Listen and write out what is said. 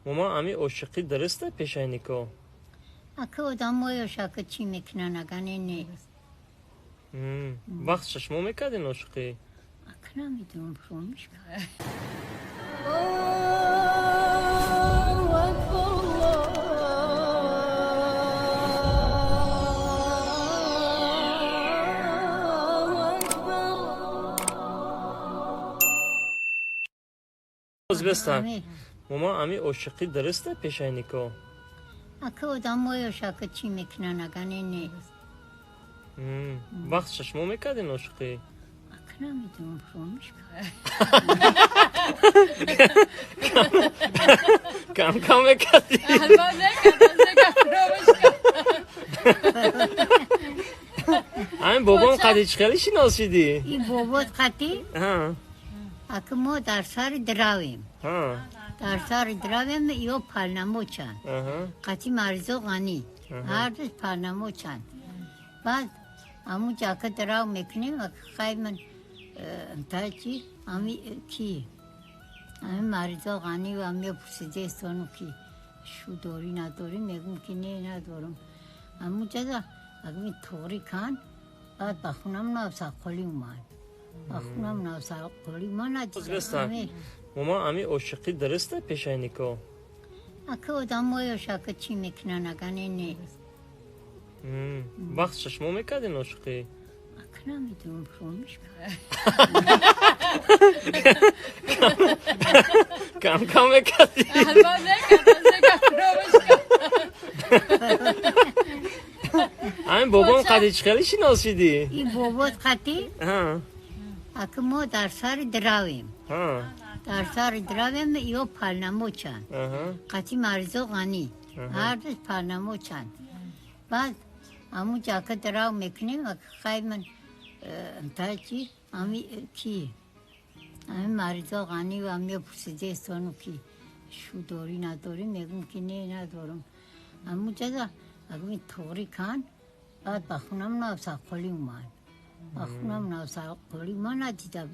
Момо, ами ошиқӣ дуруста пешаи никоҳ? Ака, одамоёш ака чӣ мекунанд, агане не. Вақт шашмо мекардин ошиқӣ? Ака, намедонам, фуромӯш кард. Аллоҳу акбар, Аллоҳу акбар. Боз. Момо, ами ошиқӣ дуруста пешаи никоҳ? Ака, одамоёш ака чӣ мекунанд, агане не. Вақт шашмо мекардин ошиқӣ? Ака, намедонам, фуромӯш кард. Кам кам мекардӣ? Ами бобом қади чӣ хеле шинос шидӣ? Ин бобот қатӣ, ака, мо дар сари дравем. Дар сари дравем, ё палнамочанд. Қати Маризо Ғанӣ. Ҳардуш палнамочанд. Баъд амуҷа ака драв мекунем, ака, хай ман та чи ами ки ами Маризо Ғанӣ ва мепурсидестону ки шу дорӣ, надорӣ, мегум ки не, надорам. Амуҷада агми туғрӣ кан, баъд ба хунам навсаққолӣ омад. Ба хунам навсаққолӣ ман надидам. Момо, ами ошиқӣ дуруста пешаи никоҳ? Ака, одамоёш ака чӣ мекунанд, агане не. Вақт шашмо мекардин ошиқӣ? Ака, намедонам, фуромӯш кард. Кам кам мекардӣ? Ами бобом қади чӣ хеле шинос шидӣ? Ин бобот қатӣ, ака, мо дар сари дравем. Дар сари дравем, ё палнамочанд. Қати Маризо Ғанӣ. Ҳардуш палнамочанд. Баъд амуҷа ака драв мекунем, ака, хай ман та чи ами ки ами Маризо Ғанӣ ва мепурсидестону ки шу дорӣ, надорӣ, мегум ки не, надорам. Амуҷада агми туғрӣ кан, баъд ба хунам навсаққолӣ омад. Ба хунам навсаққолӣ ман надидам.